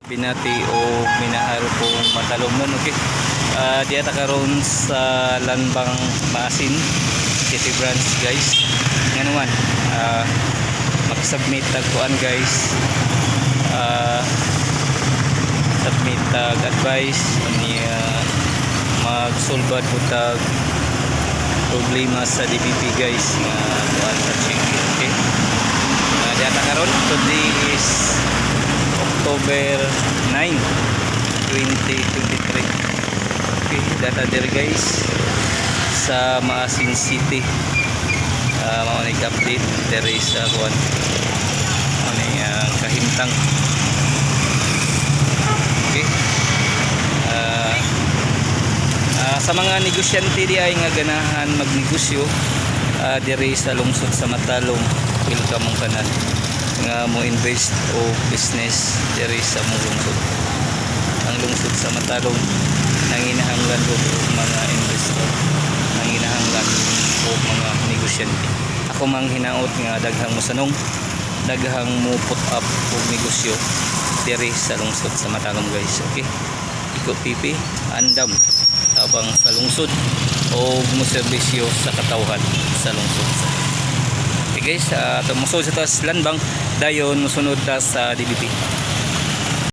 Binati o minahal kong Matalomnon, okay. Diya ta karon sa Lanbang Maasin City Branch, guys. Nga naman mag-submit tag kuan, guys. Submit tag advice niya, magsulbad po tag problema sa DBP, guys, nga kuan sa check, okay. Diya ta karon. Today is October 9, 2023. Okay, data there, guys, sa Maasin City. Mao ni update dere sa kuan. Mao ni ang kahimtang. Okay. Sa mga negosyante di ay nga ganahan magnegosyo diri sa lungsod sa Matalom, welcome mong tanan nga mo invest o business diri sa mong lungsod. Ang lungsod sa Matalom nanginahanglan og mga investor, nanginahanglan og mga negosyante. Ako mang hinaot nga daghang mosanong, daghang mo put up og negosyo diri sa lungsod sa Matalom, guys, okay. Iko TV, andam tabang sa lungsod o mo serbisyo sa katawhan sa lungsod. Okay guys, musulod sa tas Lanbang, dayon musunod ta sa DBP.